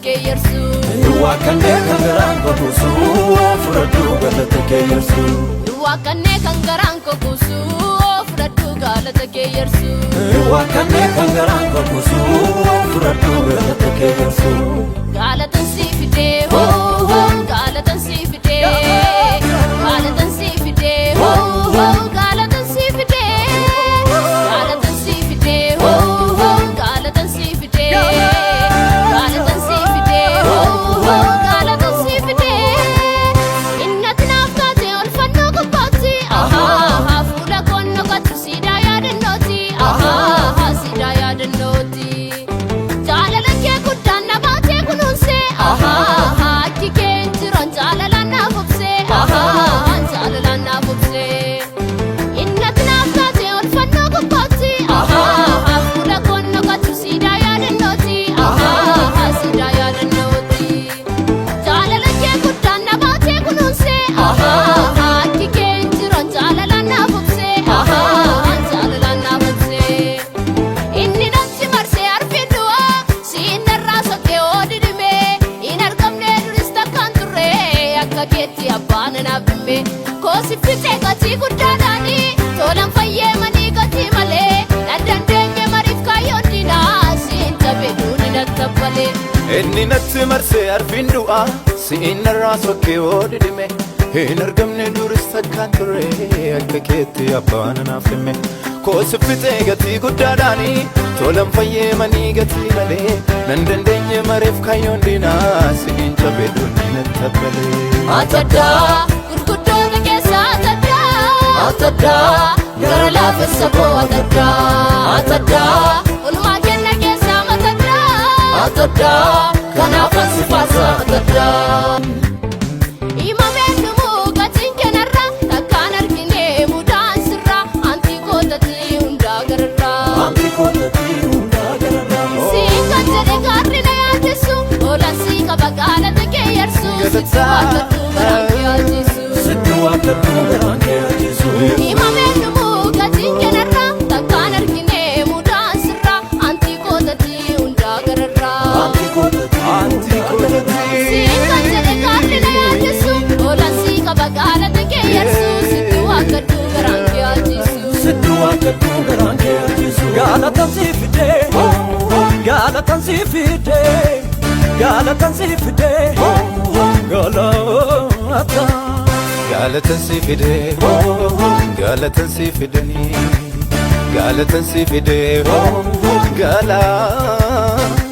kee yersu. Waaqannee kan garaan kokuusu, fudhadhu galata kee yersu. Waaqannee kan garaan kokuusu, fudhadhu galata kee yersu. Waaqannee kan garaan kokuusu, fudhadhu galata kee yersu. Galatan si fidee hoo hoo, galatan si fidee, galatan si fidee hoo hoo, galatan si fidee, galatan si fidee hoo hoo, galatan si fidee, galatan si fidee hoo hoo, galatan si fidee. Innati naaf taate olfannoo gubbaatti, ahaa, fuula koonnoo qattu siidaa yaadannooti, ahaa, siidaa yaadannooti. Jaalala kee guddaan na baatee kunuunsee, ahaa, akki kee hin jiran jaalalaan naaf obsee, ahaa, jaalalaan naaf obsee. Innati naaf taate olfannoo gubbaatti, ahaa, fuula koonnoo qattu siidaa yaadannooti, ahaa, siidaa yaadannooti. Jaalala kee guddaan na baatee kunuunsee, ahaa, akki kee hin jiran jaalalaan naaf obsee, ahaa, jaalalaan naaf obsee. Inni natti marsee arfi du'aa, siin narraa sokkee oodidhime, hin argamne duris takkaan turre, akka keetti abbaan naaf dhimme. Koosi fixee gatii guddaadhaani, tolan fayyee manii gatii malee, nan dandeenye mariif kaayyoon diinaa, siin tabe duuni nattabbalee. Inni natti marsee arfiin du'aa, si'in narraa sokkee oodhidhime. Hin argamne duris takkaan turre, akka keetti abbaan naaf himme. Koosi fixee gatii guddaadhaani, tolan fayyee manii gatii malee, nan dandeenye mareef kaayyoon diinaa, si'in cabe duuni nattabbalee. Ataddaa gurguddoota keessaa ataddaa, ataddaa gara laafessa koo ataddaa, ataddaa oolmaa kenna keessaa mataddaa, ataddaa kanaafan si faarsa ataddaa. Himameen dhumuu gatiin kenarra takkaan argine mudaan sirra anti kootatti hundaa gararraa. Siin kan jedhe gaarri na yaaddessu, oolan sii qaba galata kee yersu, sitti waaqadhu garaan kee yaalchisu. Sitti waaqadhu garaan kee yaalchisu. Himameen dhumuu gatiin kenarra takkaan argine mudaan sirra anti kootatti hundaa gararraa. Siin kan jedhe gaarri na yaaddessu, oolan sii qaba galata kee yersu, sitti waaqadhu garaan kee yaalchisu. Sitti waaqadhu garaan kee yaalchisu. Galatan si fidee, galatan si fidee, galatan si fidee, galata. Galatan si fidee, galatan si fidee, galatan si fidee, galata.